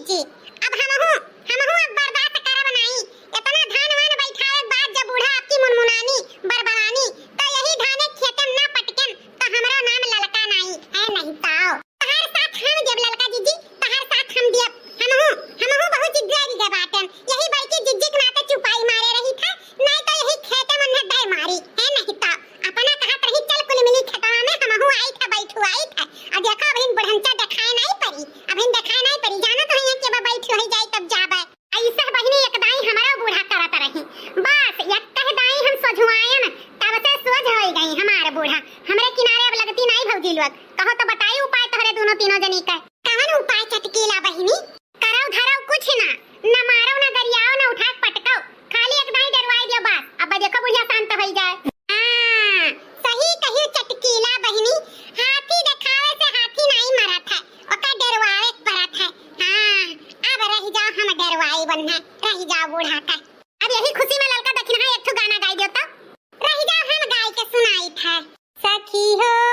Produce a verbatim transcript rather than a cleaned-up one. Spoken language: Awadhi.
जी, अब हमहू, हमहू अब बर्दाश्त करब नाई। इतना धान वान बैठावे के बाद जब बूढ़ा आपकी मुनमुनानी, बरबरानी, तो यही धाने खेते में ना पटकेम, तो हमरो नाम ललका नाई, है नहीं ताओ। तहार साथ हम देब ललका जिज्जी, तहार साथ हम देब। हमहू, हमहू बहुत जिद्दिया जिद्दिया बाटेन। यही बड़की जिज्जी के नाते चुपाई मारे रही था, नहीं तो यही खेते में न डर मारी, है नहीं ताओ। अपना कहत रही, "चल कुल मिली खेतवा में, हमहू आई था, बैठू आई था।" अब देखो, अभिन बुढ़ंचा देखाए नहीं पड़ी, अभिन देखाए नहीं पड़ी। जाना तो है कि अब बैठ रही जाए तब जाबे। ऐसा बहिनी एक दाई हमारा बूढ़ा करत रही, बस एक कह दाई हम सोझुआयन, तब से सोझ हो गई हमार बूढ़ा। हमरे किनारे अब लगती नहीं भौजी लोग। कहो तो बताई उपाय तोहरे दोनों तीनों जनी के। कवन उपाय चटकीला बहिनी? करौ धरौ कुछ ना, न मारौ, न गरियाओ, न उठा के पटकौ, खाली एक दाई डरवाई दियो बस। अब देखो बुढ़िया शांत होई जाए। हाँ, सही कही चटकीला बहिनी, हाथी देखावे से हाथी नाई मरत है, ओका डरवावे के पड़त है। हाँ, अब रह जाओ हम डरवाई बन्ना, रह जाओ बूढ़ा का। अब यही खुशी में ललका दखिनहा एक ठो गाना गाई दियो तो। रह जाओ हम गाय के सुनाई था। सखी हो